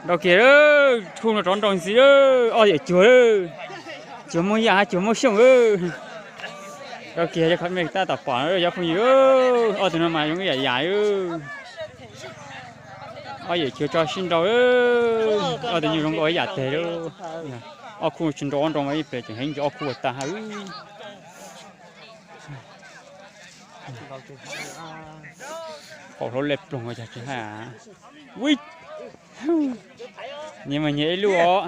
Nrau kiag lawm, khu no rov nrau ntxiv lawm, ob yawm cuag lawm, cuag Moob Yaj hab cuag Moob Xyooj lawm. Nrau kiag yog qhov me tab tom pom na cov phooj ywg, ob tug no mas zoo ib yam yam. Ob yawm cuag tso sib nrau, ob tug nyuag zoo nkauj ib yam teg lawm. Ob khu tsis nrau ob nrau mas ib pliag tseem heev ntsis ob khu ua tag hab. Qaum hlauv le ploog ua cas tsis haj. Ui, nyias mas nyias ib lub os.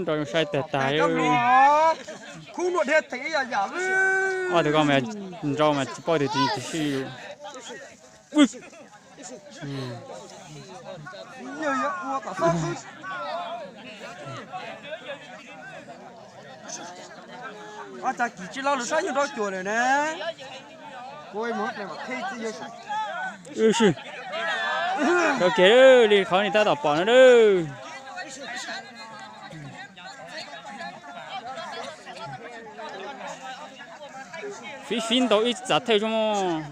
Nrau zoo saib tag tag li. Ob tug ko mas nrau mas tsis paub tug twg tsis sib. Ua cas kis tsis loj lug sab nyuag nrau cuam lawm na. Ua ke li qhov nej tab tom pom no lawm. Fiv fiv ntau ib txav thawj zoo mog.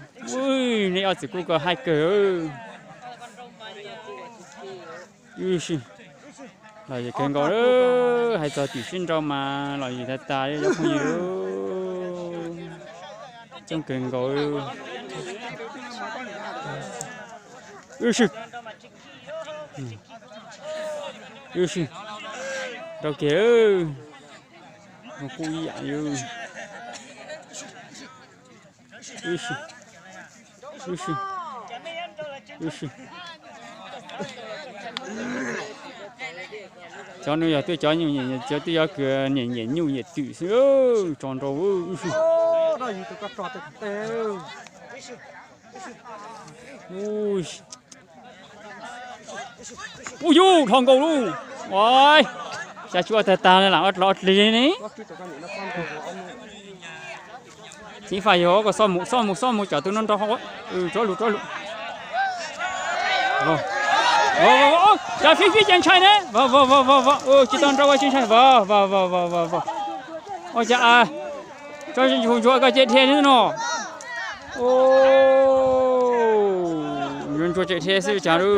Nej ob txiv kuj koj haib kawg. Los yim kawg nkaus, hais txog tim sib nrau mas los yim tag tas li cov phooj ywg. Coob kawg nkaus. Wb sib, wb sib nrau kiag, kuj ib yam li. Wb sib, wb sib, wb sib. Cov no yog twb cov nyuj, cov twb yog kws nyiam nyiam nyuj nyiam twm xwb, tso nrau wb sib. Ub yus, dhau nkaus lauj. Xya cuaj tag tag li lam ob dlig ne. Txiv faj yog koj xob mus xob mus xob mus cov twg no nrog, tsuav lus tsuav lus. Cov fib fib ces ntshai ne, tsis tau nrau ua tsis ntshai, vov vov vov vov vov. Ua cas tso ntsuag ntsuag koj ces dhia xwb no. Ntsuag ntsuag tseem dhia xwb cas lauj.